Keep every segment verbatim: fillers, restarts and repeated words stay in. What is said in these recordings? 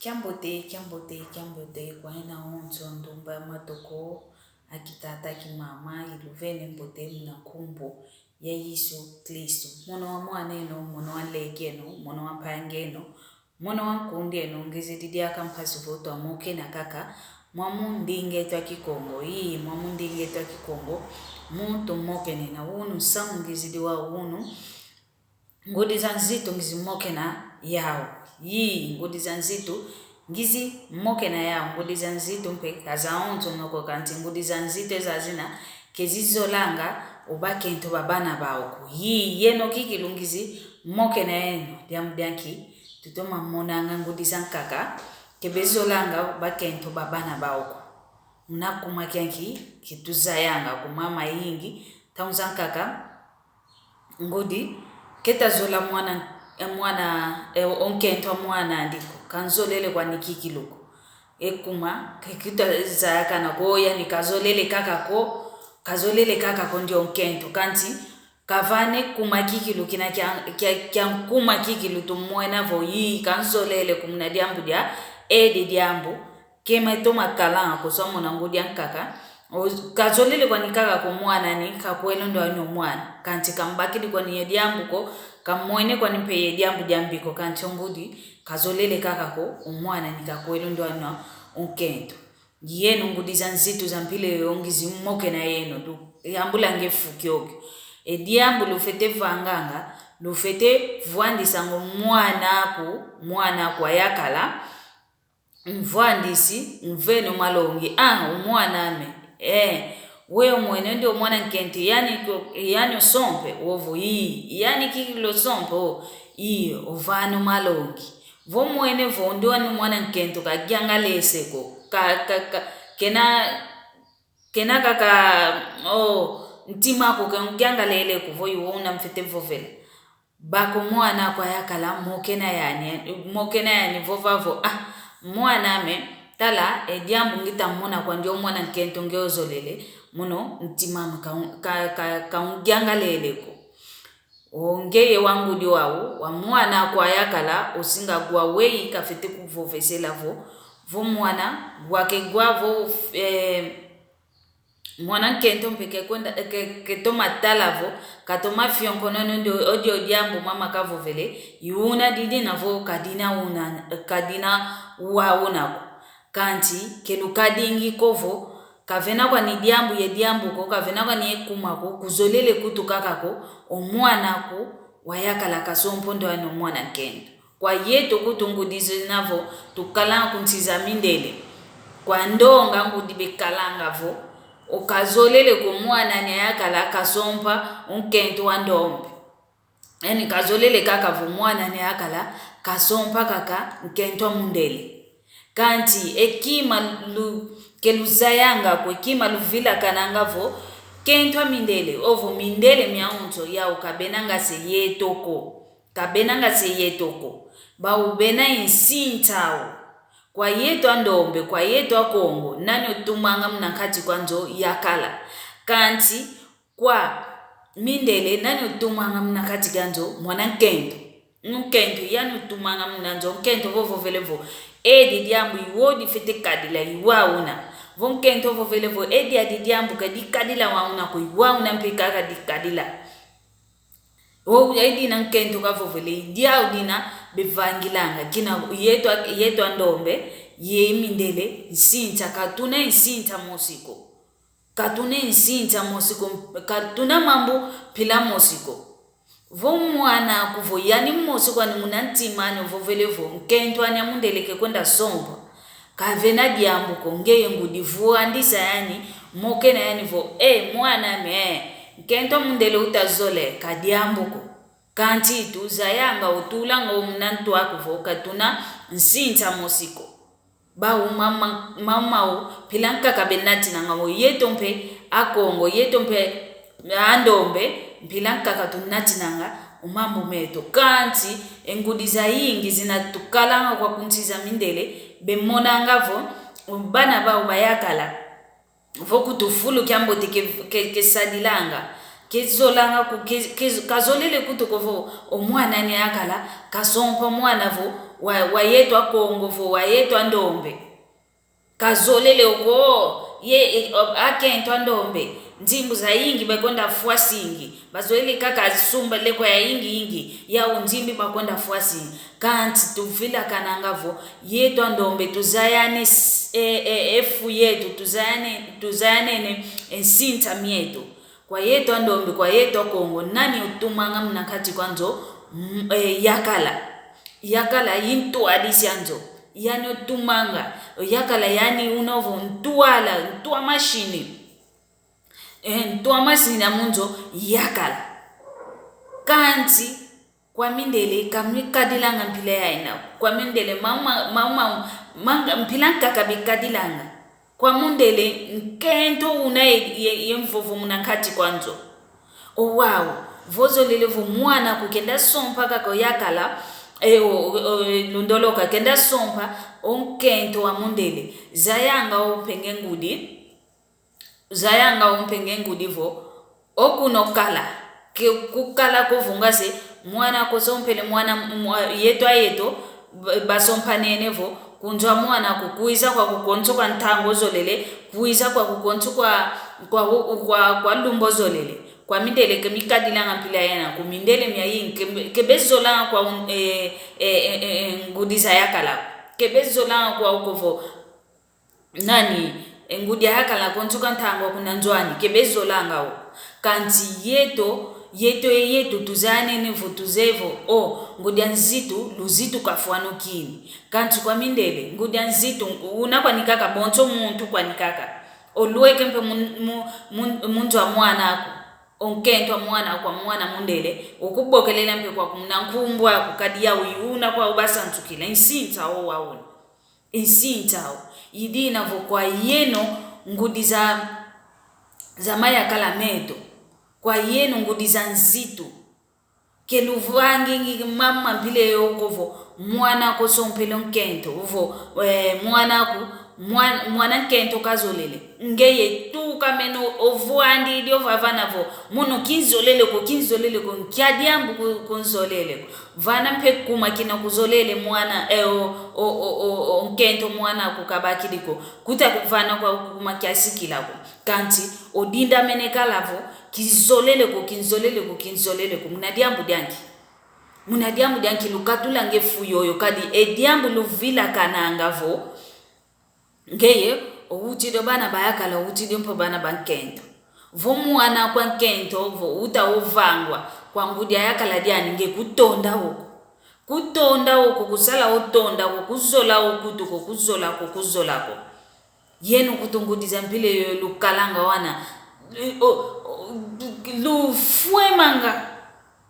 Kiambote, kiambote, kiambote kwa yena onso ndumba matoko, akitata, akimama, iluvene mbote muna nkumbu ya Yesu Kristu. Mono wa mwan'eno, mono wa nlek'eno, mono wa mpangi'eno, mono wa nkund'eno, ngizidi diaka mpasi vo twamokena kaka mwamu nding'eto a Kikongo. Ii, mwamu nding'eto a Kikongo, mu tumokene na unu, nsamu ngizidi wa unu, ngudi za nzitu ngizi mokena yau. Ii, ngudi za nzitu ngizi mokena yau, ngudi za nzitu mpe ka zaonso noko, kanti ngudi za nzitu e zazina ke zizolanga o bakento ba bana bau ko. Ii, yeno kikilu ngizi mokena yeno, diambu dia nki? Tutoma monanga ngudi zankaka ke bezolanga o bakento ba bana bau ko. Muna kuma kia nki? Ke tuzayanga ko, mama yingi, ntangu zankaka, ngudi ke tazola mwana, e, mwana, e, o nkento a mwan'andi ko, kanzolele kwani kikilu ko. E kuma, ke, ke tuzayakana ko, yani kazolele kaka ko, kazolele kaka ko ndio nkento, kanti kavane kuma kikilu kina kia, kia, kia nkuma kikilu tumwena vo ii, kanzolele ko muna diambu dia, edi diambu, kema toma kalanga ko, sa mona ngudi ankaka. O, kazolele kwani kaka ko mwan'ani, kakwele ndo ani o mwana. Kanti kambakidi kwani ye diambu ko, kamwene kwani mpe ye diambu diambi ko, kanti o ngudi kazolele kaka ko o mwan'ani, kakwele ndo ani o nkento. Yeno ngudi za nzitu za mpila yoyo ngizi mokena yeno, du, yambula nge fu kiokio. E diambu lufwete vanganga, lufwete vwandisanga o mwan'aku, mwan'aku ayakala, mvwandisi, mvene o malongi. Ah, o mwan'ame. Eh, we omwene ndio mwana nkento, yani ko, yani osompe, ovo ii, yani kikilu osompe, o, ii, ovana o malongi. Vo mwene vo ndio ani mwana nkento, kagiangalese ko, ka, ka, ka, kena, kena kaka, o, ntima ko ke ngiangalele ko, vo i wau una mfwete vovela. Baka o mwan'aku ayakala, mokena yani, mokena yani, vova vo, ah, mwan'ame, tala, e diambu ngita mona kwandi o mwana nkento nge ozolele, mono ntim'ame ka, ka, ka, ka ngiangalele ko. O ngeye wa ngudi wau, wa mwan'aku ayakala, osinga gwa weyi kafwete kuvovesela vo, vo mwana, gwa ke gwa vo, eh, mwana nkento mpe ke kwenda, ke, ke toma tala vo, katoma fionkono ndio, o dio diambu mama kavovele, i una didina vo, kadina una, kadina wa una ko. Kanti, ke lukadingi ko vo, kavena kwani diambu ye diambu ko, kavena kwani ye kuma ko, kuzolele kutu kaka ko, o mwan'aku wayakala kasompa ndo ani o mwana nkento. Kwa yeto kutu ngudi zina vo, tukalanga ku nsi za mindele. Kwa ndonga ngudi bekalanga vo, o kazolele ko mwan'ani ayakala kasompa o nkento wa ndombe. Yani kazolele kaka vo mwan'ani ayakala kasompa kaka nkento a mundele. Kanti e kima lu, ke luzayanga ko, e kima luvilakananga vo, nkento a mindele, ovo mindele miawonso yau kabenanga se yeto ko. Kabenanga se yeto ko. Bau bena e nsinta au. Kwa yeto a ndombe, kwa yeto a Kongo, nani otumanga muna nkati kwa nzo yakala. Kanti, kwa mindele, nani otumanga muna nkati kwa nzo, mwana nkento. Nkento, yani otumanga muna nzo, nkento vovovele vo, edi diambu i wau difwete kadila, i wau una. Vo nkento vovele vo, edi adi diambu ka dikadila wau una ko, i wau una mpe kaka dikadila. O, e dina nkento kavovele, i diau dina bevangilanga, kina yeto a, yeto a ndombe, ye mindele, nsinta, katuna nsinta mosi ko. Katuna nsinta mosi ko, katuna mambu mpila mosi ko. Vo mwan'aku vo, yani mosi kwani muna ntim'ani ovovele vo, nkento ani a mundele ke kwenda sompa. Kavena diambu ko, ngeye ngudi vwandisa yani, mokena yani vo, e, mwan'ame, e, nkento a mundele utazole, ka diambu ko. Kanti tuzayanga otulanga o muna ntu aku vo katuna nsinta mosi ko. Bau mama, mama o, mpila nkaka benatinanga vo yeto mpe a Kongo, yeto mpe a ndombe, mpila nkaka tunatinanga o mambu meto. Kanti e ngudi zayingi zina tukalanga kwa ku nsi za mindele, bemonanga vo, bana bau bayakala. Vo kutu fulu kiambote ke, ke, kesadilanga. Kezolanga ku, ke, ke, kazolele kutu ko vo, o mwana ni yakala, kasompa mwana vo, wa, wa yeto a Kongo vo, wa yeto a ndombe. Kazolele oko, ye, e, o, akento a ndombe, nzimbu zayingi bakwenda fwasingi, bazolele kaka sumba lekwa yayingi yingi, yau nzimbu bakwenda fwasingi. Kansi tuvilakananga vo, yeto a ndombe, tuzayane s-, e, e, e fu yeto, tuzayane, tuzayanene, e, nsinta mieto. Kwa yeto a ndombe, kwa yeto a Kongo, nani utumanga muna nkati kwa nzo, mm, e, yakala. Yakala i ntwadisi a nzo. Yani utumanga. Yakala yani una vo ntwala, ntwa masini. E, ntwa masini a mu nzo, yakala. Kansi, kwa mindele, ka mikadilanga mpila yaina. Kwa mindele, mama, mama, manga, mpila nkaka bikadilanga. Kwa mundele, nkento una ye, ye, ye mvovo muna nkati kwa nzo. O wau, vo zolele vo mwana ku kenda sompa kaka o yakala, e, o, o, e, lundoloka kenda sompa, o nkento wa mundele. Zayanga o mpenge ngudi, zayanga o mpenge ngudi vo, o kuna okala, ke kukala ko vunga se, mwana ko sompele, mwana, mwa-, yeto a yeto, ba-, basompanene vo, ku nzo a mwana ku kwiza kwaku konso kwa ntangu ozolele, kwiza kwaku konso kwa, kwa, kwa, kwa lumbu ozolele. Kwa mindele ke mikadilanga mpila yaina, ku mindele miayingi, ke, ke bezolanga kwa un-, e, e, e, e, e, ngudi za yakala. Ke bezolanga kwa uko vo, nani, e, ngudi a yakala konso kwa ntangu a kuna nzo ani, ke bezolanga o. Kansi yeto, yeto, e, yeto, tuzayanene vo, tuzeye vo, o, ngudi a nzitu, luzitu kafwanukini. Kansi kwa mindele, ngudi a nzitu, una kwani kaka, bonso muntu kwani kaka. Olweke mpe mu, mu, mu, mu nzo a mwana aku. O nkento a mwana aku, a mwana mundele, okubokelela mpe kwaku muna nkumbu aku, kadi yau i una kwa ubasansukila, nsinta o wauna. Nsinta o, i dina vo kwa yeno ngudi za, za mayakala meto, kwa yeno ngudi za nzitu. Ke luvangingi mama mpila yoyo ko vo, mwana ko sompele nkento, vo, e, mwana ku, mwan-, mwana nkento kazolele. Ngeye tuka meno ovwandidi ovavana vo, mono kinzolele ko, kinzolele ko, nkia diambu ku, kunzolele ko. Vana mpe kuma kina kuzolele mwana, e, o, o, o, o, o, nkento mwana ku kabakidi ko. Kuta kuvana kwa kuma kiasikila ko. Kansi, odindamene kala vo, kinzolele ko, kinzolele ko, kinzolele ko. Muna diambu dianki. Muna diambu dianki lukatulanga e fu yoyo, kadi e diambu luvilakananga vo, ngeye, owutidi o bana bayakala, owutidi mpe o bana bankento. Vo mwana kwa nkento, vo uta ovangwa, kwa ngudi a yakala diani nge kutonda oko. Kutonda oko, kusala otonda ko, kuzola okutu ko, kuzola ko, kuzola ko. Yeno kutu ngudi za mpila yoyo lukalanga wana. O, o, lufwemanga.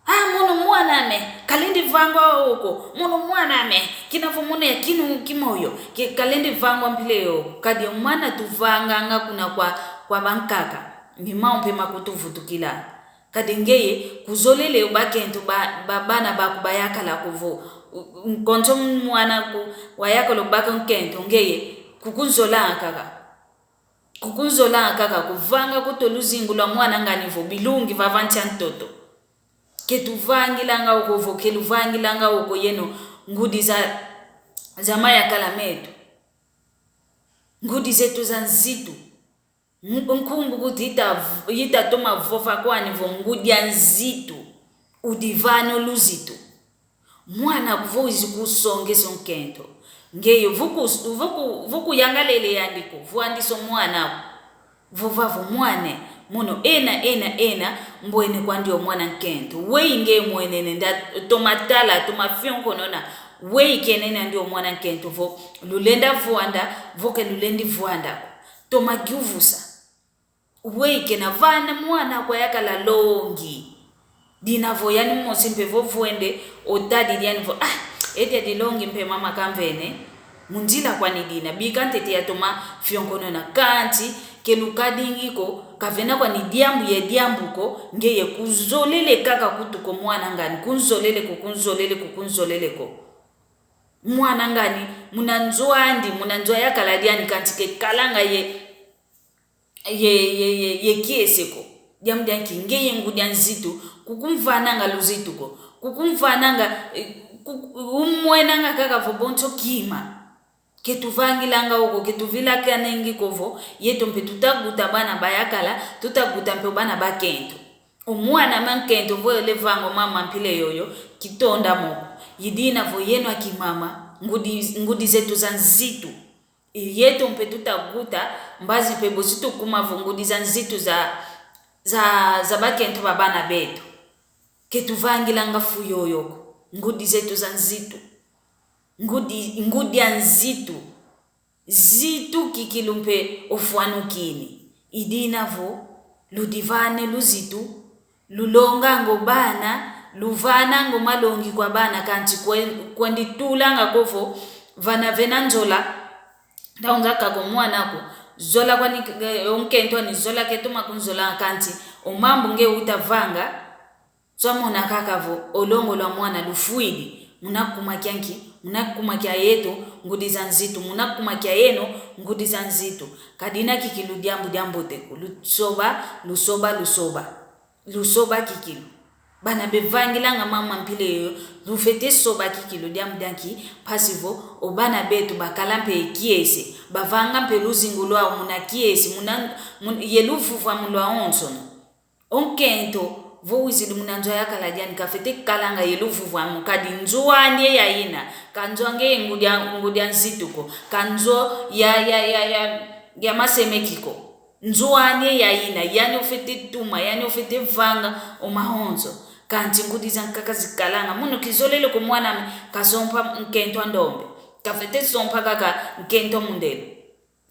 Ah, mono mwan'ame, kalendi vangwa oko. Mono mwan'ame, kina vo mono ya kinu kimoyo. Ke, kalendi vangwa mpila yoyo. Kadi o mana tuvanganga kuna kwa, kwa bankaka. Ni mau mpe makutuvutukila. Kadi ngeye, kuzolele o bakento ba, ba, bana baku bayakala ko vo. U, u, nkonso mwana ku, wayakala o baka nkento, ngeye, kukunzolanga kaka. Kukunzolanga kaka, kuvanga kuto luzingu lwa mwana ngani vo, bilungi vava ntia ntoto. Ke tuvangilanga oko vo, ke luvangilanga oko yeno, ngudi za, za mayakala meto. Ngudi zeto za nzitu. Nk-, nkumbu kuti ita v-, ita toma vova kwani vo ngudi a nzitu, udivana o luzitu. Mwana ku vo wizi kusongesa o nkento. Ngeye vuku, vuku, vuku yangalele yandi ko, vwandisa o mwana ko. Vova vo mwana, mono ena, ena, ena, mbwene kwandi o mwana nkento. Weyi nge mwenene nda toma tala, toma fionkonona. Weyi kenene andi o mwana nkento vo, lulenda vwanda, vo ke lulendi vwanda ko. Toma kiuvusa. Weyi kena vana mwana kwa yakala longi. Dina vo yani mosi mpe vo vwende, otadidi yani vo, ah, eti adi longi mpe mama kamvene. Mu nzila kwani dina, bika ntete yatoma fionkonona kanti, ke lukadingi ko, kavena kwani diambu ye diambu ko, ngeye kuzolele kaka kutu ko mwana ngani, kunzolele ko, kunzolele ko, kunzolele ko. Mwana ngani, muna nzo andi, muna nzo a yakala diani kanti ke kalanga ye, ye, ye, ye, ye kiese ko. Diambu dia nki? Ngeye ngudi a nzitu, kukumvananga luzitu ko, kukumvananga, eh, ku-, umwenanga kaka vo bonso kima. Ke tuvangilanga oko, ke tuvilakanengi ko vo yeto mpe tutaguta bana bayakala, tutaguta mpe bana bakento. O mwana ma nkento vo yole vanga o mama mpila yoyo, kitonda mo ko. I dina vo yeno akimama, ngudi, ngudi zeto za nzitu. I yeto mpe tutaguta, mbazi mpe bosi tukuma vo ngudi za nzitu za, za, za bakento ba bana beto. Ke tuvangilanga fu yoyo ko, ngudi zeto za nzitu. Ngudi, ngudi a nzitu. Zitu kikilu mpe ofwanukini. I dina vo, ludivane luzitu, lulonganga o bana, luvananga o malongi kwa bana, kansi kwe-, kwenditulanga ko vo, vana vena nzola, ntaunza kaka o mwana ko, zola kwani, eh, o nkento ani zola ketoma kunzola kansi, o mambu nge utavanga, twamona kaka vo, o longo lwa mwana lufwidi, muna kuma kia nki, muna kuma kia yeto, ngudi za nzitu, muna kuma kia yeno, ngudi za nzitu. Ka dina kikilu diambu diambote ko, lusoba, lusoba, lusoba. Lusoba kikilu. Bana bevangilanga mama mpila yoyo, lufete soba kikilu diambu dia nki, mpasi vo, o bana beto bakala mpe kiese, bavanga mpe luzingu lwau muna kiese, muna, mun-, ye luvuvwamu lwawonsono. O nkento, vo wizidi muna nzo yakala diani, kafete kalanga ye luvuvwamu, kadi nzo andi ye yayina, ka nzo ange ngudi a, ngudi a nzitu ko, ka nzo ya, ya, ya, ya, ya masemeki ko. Nzo andi ye yayina, yani ofete tuma, yani ofete vanga o mawonso. Kansi ngudi zankaka zikalanga. Mono kizolele ko mwan'ame kasompa nkento a ndombe. Kafete sompa kaka nkento a mundele.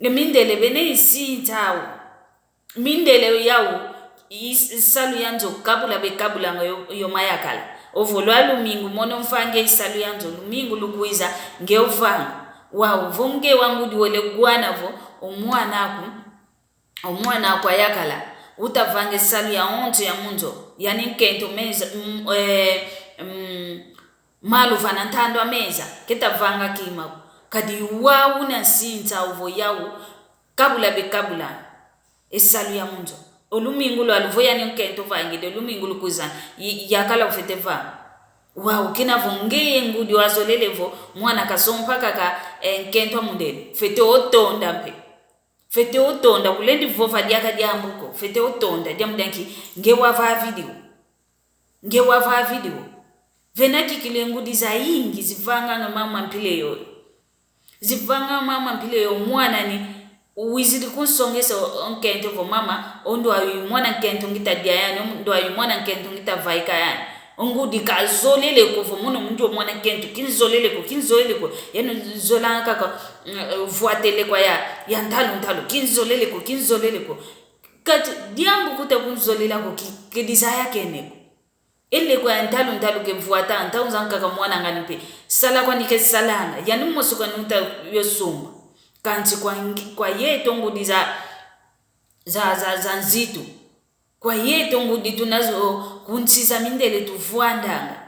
Nge mindele bene isinta au. Mindele yau, is-, isalu ya nzo kabula bekabulanga yo, yo mayakala. Ovo lwa lumingu mono mvange isalu ya nzo, lumingu lukwiza nge ovanga. Wau, vo nge wangudi wele gwana vo, o mwan'aku, o mwan'aku ayakala, utavanga isalu yawonso ya mu nzo, yani nkento meza, mm, eh, mm, malu vana ntandu a meza, keta vanga kima ko. Kadi wau una nsinsa ovo yau, kabula bekabula. Isalu ya mu nzo. O lumingu lwalu vo yani nkento vangidi, o lumingu lukwiza, i-, yakala ufete vanga. Wau, kina vo ngeye ngudi wazolele vo, mwana kasompa kaka, eh, nkento a mundele. Fete otonda mpe. Fete otonda, kulendi vova diaka diambu ko. Fete otonda, diambu dia nki, nge wavavidi o. Nge wavavidi o. Vena kikilu e ngudi zayingi, zivanganga mama mpila yoyo. Zivanga mama mpila yoyo, mwana ni, wizidi kunsongesa o, o nkento vo mama, o ndwayu mwana nkento ngita dia yani, o ndwayu mwana nkento ngita vaika yani. O ngudi kazolele ko vo mono mu ndio mwana nkento, kinzolele ko, kinzolele ko. Yeno zola kaka, mm, vwatele kwa ya, ya ntalu ntalu, kinzolele ko, kinzolele ko. Kati, diambu kuta kunzolela ko ki, kidizaya kene ko. Ele kwa ntalu ntalu ke mvwata, ntaunza nkaka mwana ngani mpe. Sala kwani ke salanga, yani moso kwani uta yo sumba. Kansi kwa ngi-, kwa yeto ngudi za, za, za, za nzitu. Kwa yeto ngudi tunazo kunsi za mindele tuvwandanga.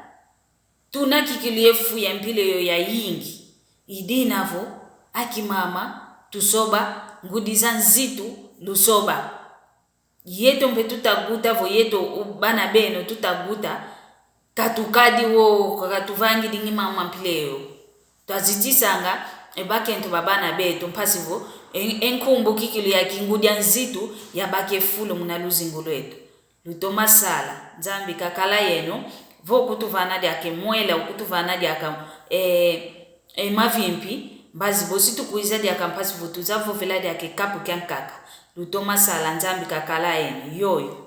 Tuna kikilu ye fu ya mpila yoyo yayingi. I dina vo, akimama, tusoba, ngudi za nzitu, lusoba. Yeto mpe tutaguta vo yeto u-, bana beno tutaguta, katukadi wo, katuvangidingi mama mpila yoyo. Twazitisanga, e bakento ba bana beto, mpasi vo, e, e nkumbu kikilu ya kingudi a nzitu, yabaka e fulu muna luzingu lweto. Lutoma sala, Nzambi kakala yeno, vo kutuvana diaka e mwela, kutuvana diaka, e, e mavimpi, mbazi bosi tukwiza diaka mpasi vo tuza vovela diaka e kapu kiankaka. Lutoma sala, Nzambi kakala yeno, yoyo.